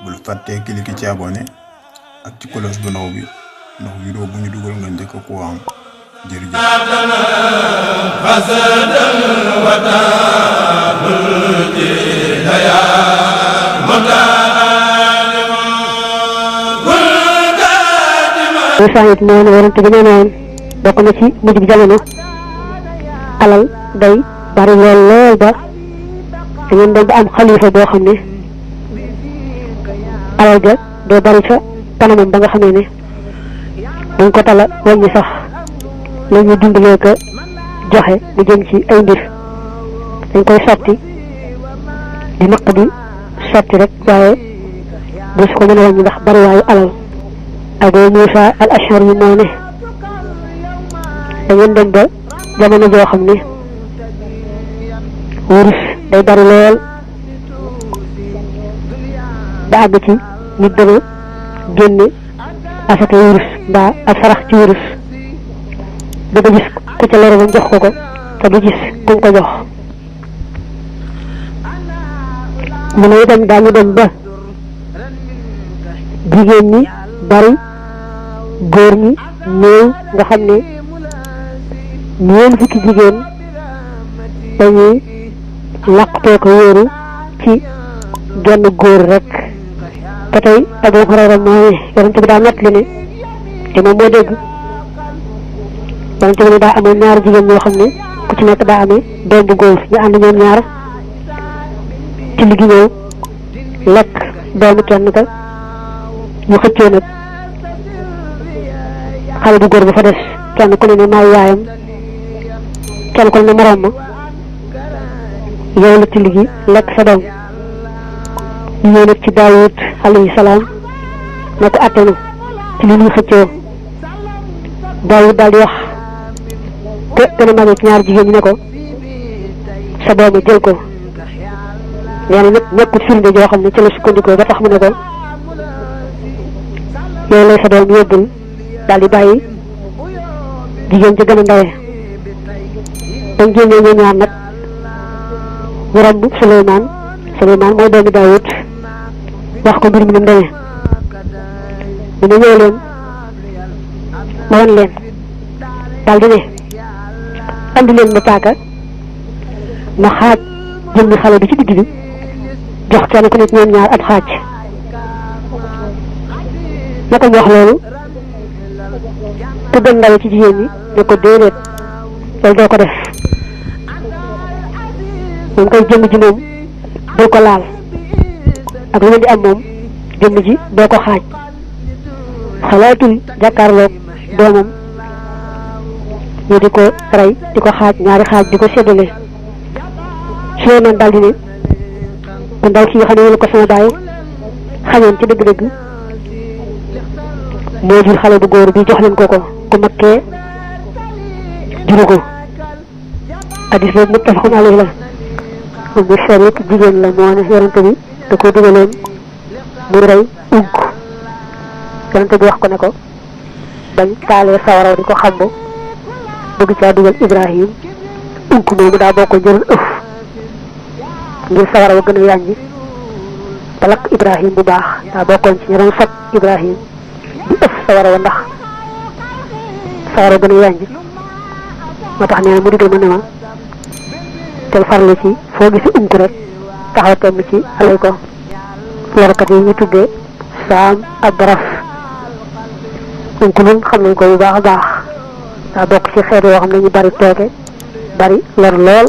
bul fàttee cliquer ci abonné ak ci cloche bu ndaw bi ndax vidéo bu ñu dugal nga njëkk ko am jërëjëf. Saïd moo ne warante bi nee noon bokk na ci mujj bi jamono alal day bari lool ba da ngeen dem ba am xalifa boo xam ne alal ga doo bari fa kanamam ba nga xamee ne dañ ko tala wàññi sax la ñuy dimbalee ko joxe lu jëm ci ay mbir dañ koy sotti di naq di sotti rek waaye bu su ko mën a wàññi ndax bariwaayu alal Abu Musa al-Ash'ari moo ne da ngeen dem ba jamono joo xam ne wurus day bari lool ba àgg ci nit dana génne asaka wurus mbaa ak sarax ci wurus ba nga gis ku ca loro ba jox ko te du gis ku ko jox mu ne itam daañu dem ba jigéen ñi bari góor ñi néew nga xam ne ñeent fukki jigéen dañuy làqtoo ko wóoru ci genn góor rek te tey Abu Hurayra mooy yonent bi daa nett li ne te moom moo dégg yonent bi ne daa amee ñaari jigéen ñoo xam ne ku ci nekk daa amee doom bu góor ñu ànd ñoom ñaar ci li gi ñëw lekk doomu kenn ka ñu xëccoo nag xale bu góor ba fa des kenn ku ne maay yaayam kenn ku ne moroom ma yow la ci ligi lekk sa doom ñu ñëw nag ci Daawud alayhi salaam ne ko attanu ci li ñuy xëccoo Daawud daal di wax te gën a magee ci ñaar jigéen ñi ne ko sa doom jël ko nee na nag nekkut firnde joo xam ne ci la sukkandikoo ba tax mu ne ko yow lay sa doom yóbbul daal di bàyyi jigéen ci gën a ndawe dañ génnee ñoom ñaar nag ñu romb Suleymaan mooy doomi Daawud wax ko mbir mi ni mu demee mu ne ñëw leen ma wan leen daal di ne andi leen ma paaka ma xaaj jëmmi xale bi ci digg bi jox kenn ku nekk ñoom ñaar ab xaaj naka mu wax loolu te gën ndawe ci jigéen ñi ne ko déedéet loolu doo ko def moom koy jëmm ji moom doo ko laal ak lu ngeen di am moom jëmm ji doo ko xaaj xalaatul jàkkaarloog doomam ñu di ko rey di ko xaaj ñaari xaaj di ko séddale Suleymaan daal di ne ku ndaw ki nga xam ne wala ko sama baay xañoon ci dëgg-dëgg moo jur xale bu góor bi jox leen ko ku makkee juru ko addis boobu muttafaqun alayhi la moom mu sharik jigéen la moo ne yonente bi da ko dugaloon mu rey unk yonente bi wax ko ne ko bañ taalee sawaraw di ko xambu bëgg caa dugal Ibrahim unk moomu daa bokk jëloon ëf ngir sawaraw gën a yànji te lakk Ibrahim bu baax daa bokkoon ci ñu doon fat Ibrahim di ëf sawaraw ndax sawaraw gën a yànji moo tax nee na mu digal ma ne ma tel farlu ci foo gisi unk rek taxaw temm ci alay ko lorkat yi ñu tuddee saam ak baraf unk nun xam nañ ko bu baax a baax daa bokk ci xeet yoo xam ne ñu bari tooke bari lor lool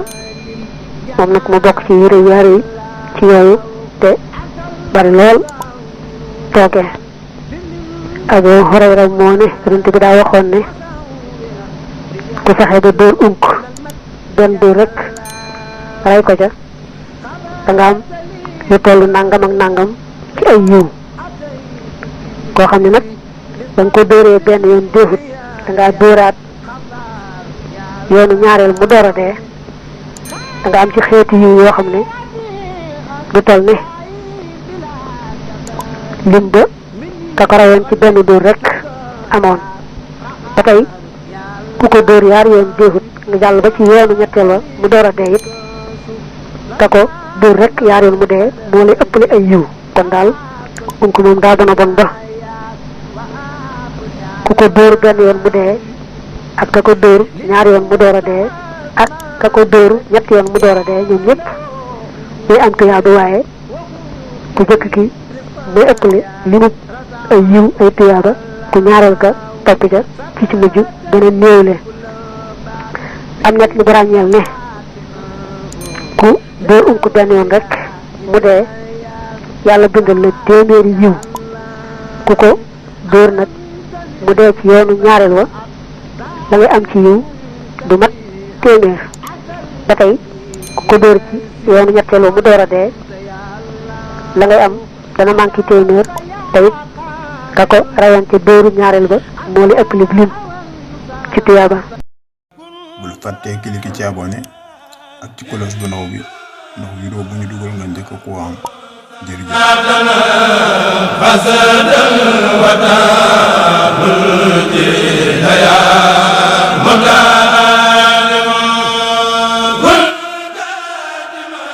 moom nag mu bokk ci yëre yi ci yooyu te bari lool tooke Abu Hurayra moo ne yonent bi daa waxoon ne ku fexe ba dóor unk benn dóor rek rey ko ca da nga am lu tollu nangam ak nangam ci ay yiw koo xam ne nag da nga ko dóoree benn yoon déefut da ngaa dóoraat yoonu ñaareel mu door a dee da nga am ci xeeti yiw yoo xam ne lu toll ne lim ba ka ko rayoon ci benn dóor rek amoon ba tey ku ko dóor yaar yoon déefut nga jàll ba ci yoonu ñetteel wa mu door a dee it ka ko dóor rek yaar yoon mu dee moo lay ëppale ay yiw kon daal unk moom daa bon a bon ba ku ko dóor benn yoon mu dee ak ka ko dóor ñaari yoon mu door a dee ak ka ko dóor ñetti yoon mu door a dee ñoom ñëpp day am tuyaaba waaye ku jëkk ki muy ëppale li mu ay yiw ay tuyaaba ku ñaareel ka topp ca ki ci mujj gën a néewle am ñett li bu ràññeel ne ku dóor unk benn yoon rek mu dee yàlla bindal la téeméeri yiw ku ko dóor nag mu dee ci yoonu ñaareel wa da ngay am ci yiw du mat téeméer ba tey ku ko dóor ci yoonu ñetteel wa mu door a dee la ngay am dana manqué téeméer te it ka ko rayoon ci dóoru ñaareel ba moo li ëpp lim ci tuyaaba. bul fàttee cliquer ci abonné ak ci cloche bu ndaw bi ndax vidéo bu ñu dugal nga njëkk ko am jërëjëf